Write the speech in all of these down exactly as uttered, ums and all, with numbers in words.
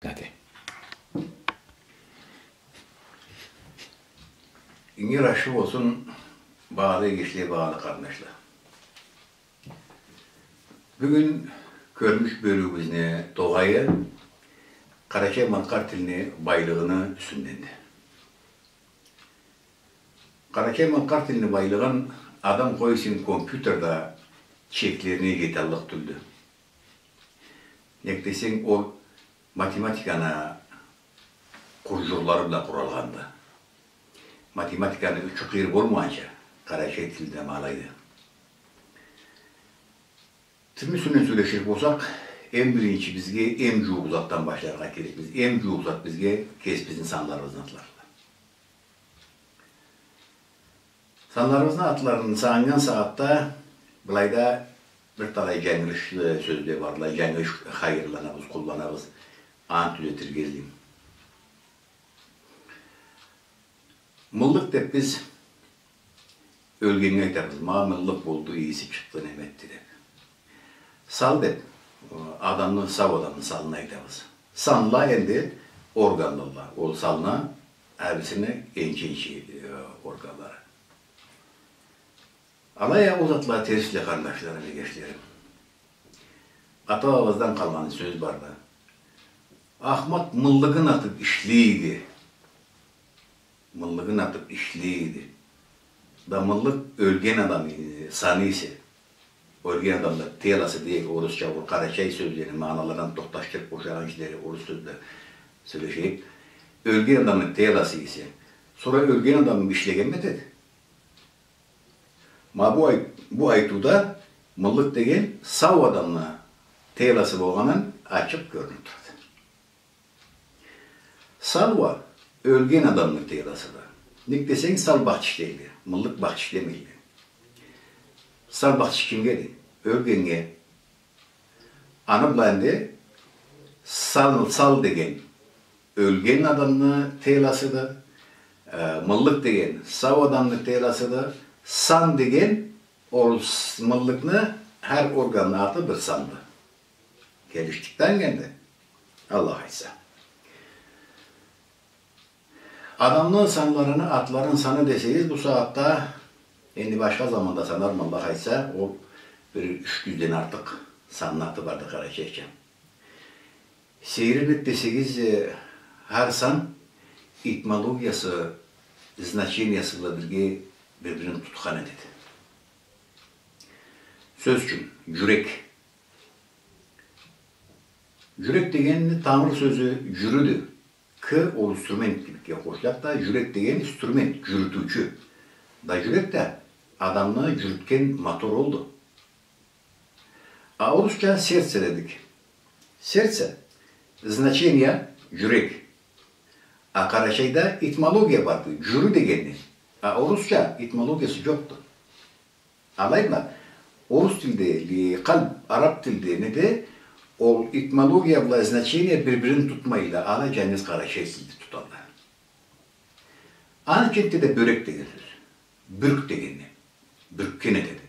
Кате. Ингир ашхы болсун, багъалы эгечле, багъалы къарындашла. Бюгюн кёрмюш бёлюгюбюзню тогъайы къарачай-малкъар тилни байлыгъыны юсюнденди. Къарачай-малкъар тилни байлыгъын адам къой эсенг, компьютер да чеклерине джеталлыкъ тюлдю. Нек десенг, ол математиканы къурджурлары бла къуралгъанды. Математиканы учу-къыйыры болмагъанча, къарачай тил да ма алайды. Тилни юсюнден сёлеширик болсакъ, эм биринчи бизге эм джууукъ затдан башларгъа керекбиз. Эм джууукъ зат бизге кесибизни санларыбызны атларыды. Санларыбызны атларын сагъыннган сагъатда былайда бир талай джангылышлы сёзле бардыла, джангылыш хайырланабыз, къулланабыз. Аны тюзетирге излейме. Мыллык деб биз ёлгеннге айтабыз, ма мыллык болду, ийиси чыкъды, неме этди деб. Сал деб, э, адамны, сау адамны салына айтабыз. Санла энди органлыла. Ол санла, хар бирисини энчи-энчи, э, органлары. Алай а ол затла терсле, къарындашларым, эгечлерим. Ата-бабабыздан къалгъан сёз барды. Ахмакъ мыллыгын атыб ишлейди. Мыллыгын атыб ишлейди. Да мыллык ёлген адамны саны эсе, ёлген адамны теласы дейик, орусча, ол къарачай сёзлени магъаналардан тохташдырыб, къошагъан ишлери орус сёзле сёлешейик. Ёлген адамны теласы эсе, сора ёлген адам ишлегенми этеди? Ма бу ай-, бу айтыуда мыллык деген сау адамны теласы болгъаны ачыкъ кёрюнюб турады. Сал уа ёлген адамны теласыды. Нек десенг, сал бахчыш дейле, мыллык бахчыш демейле. Сал бахчыш кимгеди? Ёлгеннге. Аны бла энди сал, сал деген ёлген адамны теласыды, э, мыллык деген сау адамны теласыды, сан деген ол с-, мыллыкны хар органны аты бир санды. Келишдик да энди, Аллах айтса. Адамны санларыны, атларын сана десегиз, бу сагъатда, энди башха заманда санарма, Аллах айтса, ол бир юч джюзден артыкъ санны аты барды къарачайча. Сейир эди десегиз, э, хар сан этимологиясы, значениясы бла бирге бир-бирин тутхан этеди. Сёз ючюн, джюрек. Джюрек дегенни тамыр сёзю джюрюдю. К ол инструмент кибикге къошулады да, джюрек деген инструмент, джюрютюучю. Да джюрек да адамны джюрютген мотор олду. А орусча сердце дедик. Сердце, значение, джюрек. А къарачайда этимология барды, джюрю дегенни. А орусча этимологиясы джокъду. Алай бла, орус тилде, ли, къалб, араб тилде, неде, ол этимология бла значение бир-бирин тутмайла, ала джангыз къарачай тилде туталла. Аны ичинде да бёрек деген сёз. Бюрк дегенни. Бюркген этеди.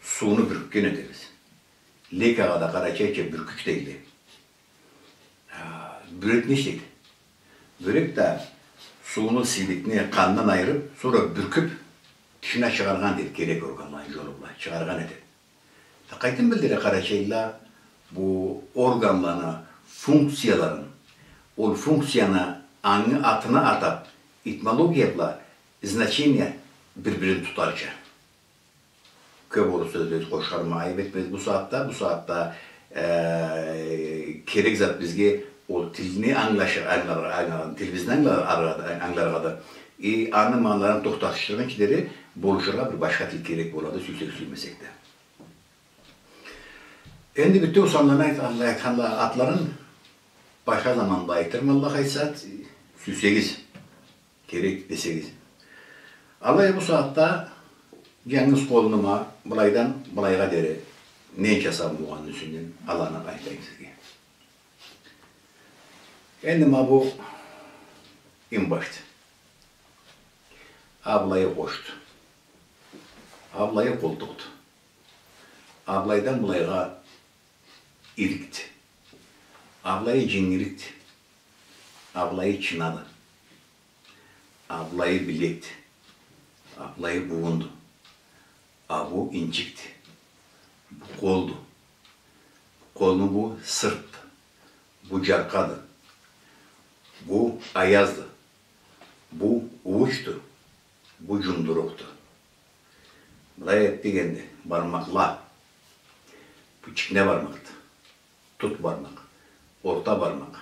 Сууну бюркген этебиз. Лейкагъа да къарачайча бюркюч дейле. А, бёрек не ишлейди? Бёрек да сууну, сийдикни къандан айырыб, сора бюркюб, тышына чыгъаргъан этеди, керек органланы джолу бла чыгъаргъан этеди. Да къайдан билдиле къарачайла бу органланы функцияларын, ол функцияны аны атына атаб, этимология бла значение бир-бирин тутарча. Кёб орус сёзле къошарма, айыб этмегиз бу сагъатда, бу сагъатда, э, керек зат бизге ол тилни ангылашы-, ангылар-, ангылар-, тилибизни ангылар-, ангыларгъады. И аны магъаналарын тохташдыргъынчы дери болушургъа бир башха тил керек болады, сюйсек, сюймесек да. Энди бютеу санланы айт-, айтханла, атларын башха заманда айтырма, Аллах айтса, сюйсегиз. Керек десегиз. Алай бу сагъатда джангыз къолума былайдан былайгъа дери ненча сан болгъанын юсюнден аланы айтайым сизге. Энди ма бу инбашды. А былайы къошду. А былайы къолтукъду. А былайдан былайгъа иликди. А былайы джингирикди. А былайы чынады. А былайы билекди. А былайы бууунду. А бу инчикди. Бу къолду. Къолну бу сыртды. Бу джаркъады. Бу аязды. Бу уучду. Бу джумдурукъду. Былай этдик энди, бармакъла. Бу чикне бармакъды. Тут бармакъ. Орта бармакъ.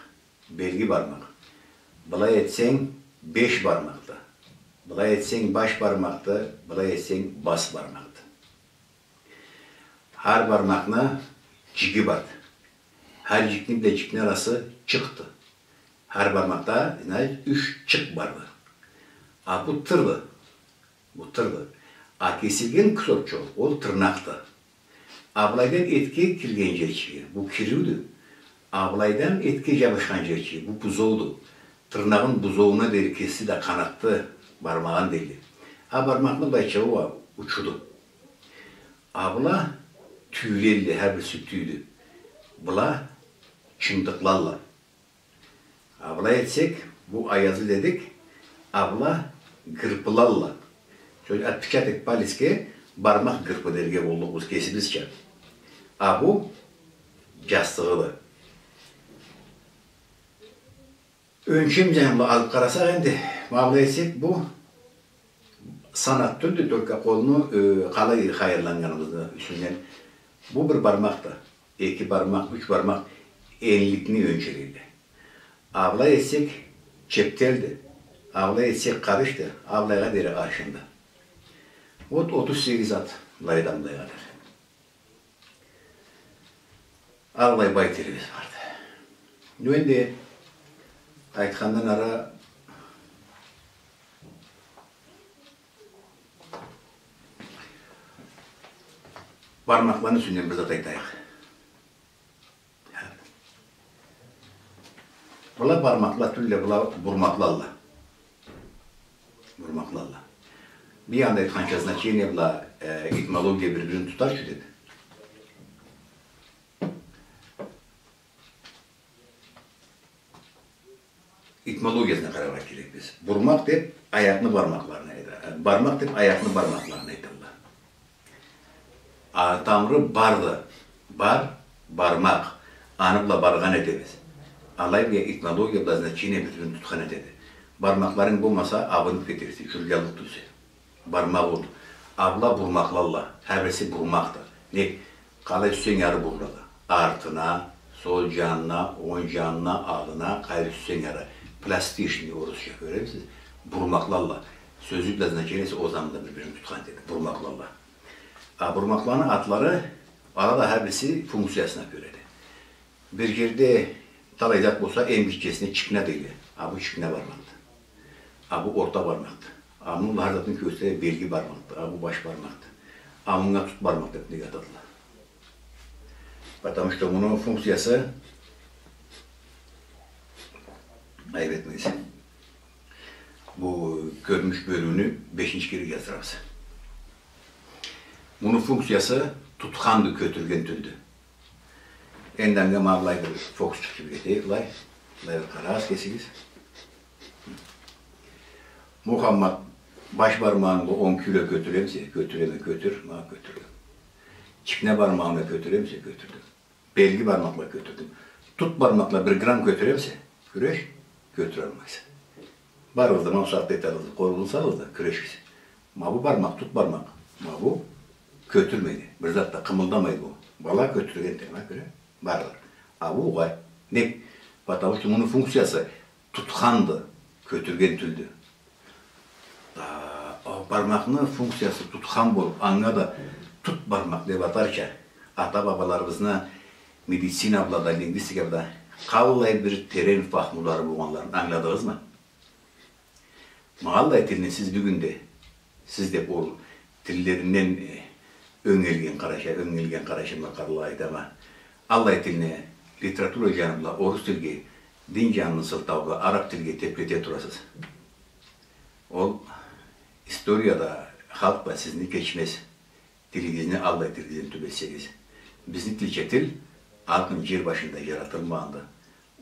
Белги бармакъ. Былай этсенг, беш бармакъды. Былай этсенг, баш бармакъды. Былай этсенг, бас бармакъды. Хар бармакъны джиги барды. Хар джикни бла джикни арасы чыкъды. Хар бармакъда, значит, юч чыкъ барды. А бу тырды. Бу тырды. А кесилген кусочек, ол тырнакъды. А былайдан этге кирген джерчиги, бу кириудю. А былайдан этге джабышхан джерчиги, бу бузоуду. Тырнагъын бузоуна дери кесди да къанатды, бармагъын дейле. А бармакъны былайчыгъы уа учуду. А была тюйлелле, хар бириси тюйдю. Была чымдыкълалла. А былай этсек, бу аязы дедик, а была гырпылалла. Сёз, отпечаток палецге бармакъ гырпы дерге боллукъбуз кесибизча. А бу джастыгъыды. Ёнчем джаны бла алып къарасакъ энди, ма былай этсек, бу санат тюлдю, только къолну, э, къалай хайырланнганыбызны юсюнден. Бу бир бармакъды. Эки бармакъ, юч бармакъ энликни ёнчелейди. А былай этсек, чептелди. А былай этсек, къарышды. А былайгъа дери аршынды. Вот отуз сегиз ат былайдан былайгъа дери. Аллай бай тилибиз барды. Энди айтхандан ары бармакъланы юсюнден бир зат айтайыкъ. Была бармакъла тюлле, была бурмакълалла. Бурмакълалла. Бир анда айтханча, значение бла, э, этимология бир-бирин тутарча деб. Этимологиясына къараргъа керекбиз. Бурмакъ деб аякъны бармакъларына айта-, бармакъ деб аякъны бармакъларына айталла. А тамыры барды. Бар, бармакъ. Аны бла баргъан этебиз. Алай бла этимология бла значение бир-бирин тутхан этеди. Бармакъларынг болмаса, абыныб кетерсе, джюрюяллыкъ тюлсе. Бармакъ ол. А была бурмакълалла. Хар бириси бурмакъды. Нек, къалай сюйсенг ары бурулады. Артына, сол джанына, онг джанына, аллына, къайры сюйсенг ары. Пластичный, орусча, кёремисиз? Бурмакълалла. Сёзню да значениеси ол заманда бир-бирин тутхан этеди. Бурмакълалла. А бурмакъланы атлары, ала да хар бириси функциясына кёреди. Бир джерде талай зат болса, эм гитчесине чыкна дейле. А бу чыкна бармакъды. А бу орта бармакъды. А муну хар затын кёргюзте белги бармакъды. А бу баш бармакъды. А мунга тут бармакъ деб неге атадыла? Потому что муну функциясы, айыб этмегиз, бу кёрюнюш бёлюуню бешинчи кере джаздырабыз. Муну функциясы тутханды, кётюрген тюлдю. Энди анга ма былай бир фокусчукъ кибик этейик, былай. Былай бир къарагъыз кесигиз. Мухаммат, баш бармагъынгы онг кило кётюремисе? Кётюреме, кётюр, ма кётюрдюм. Чыкна бармагъынгы кётюремисе? Кётюрдюм. Белги бармакъла кётюрдюм. Тут бармакъла бир грамм кётюремисе? Кюреш, кётюралмайса. Барыгъыз да, ма бусагъатда айталла, къолугъузну салыгъыз да, кюрешигиз. Ма бу бармакъ, тут бармакъ. Ма бу кётюрмейди. Бир зат да къымылдамайды бу. Была кётюрген тема кёре, барыгъыз. А бу угъай. Нек? Потому что муну функциясы тутханды, кётюрген тюлдю. А, а бармакъны функциясы тутхан болуб, анга да тут бармакъ деб атарча, ата-бабаларыбызны медицина бла да, лингвистика бла да къаллай бир терен фахмулары болгъанларын ангыладыгъызмы? Ма аллай тилни сиз бюгюн да, сиз деб ол тиллеринден, э, ёнгелген къарачай, ёнгелген къарачай-малкъарлылагъа айтама. Аллай тилни литература джаны бла орус тилге, дин джанын сылтау бла араб тилге теплете турасыз. Ол историяда халкъ да сизни кечмез. Тилигизни аллай тилигизден тюбетсегиз. Бизни тилча тил алкъын джер башында джаратылмагъанды.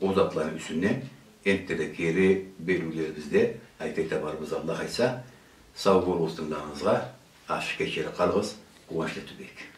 Ол затланы юсюнден энтта да кери бериулерибизде айта, айта барырбыз, Аллах айтса. Сау болугъуз тынгылагъаныгъызгъа, ашхы кечели къалыгъыз, къууанчлы тюбек.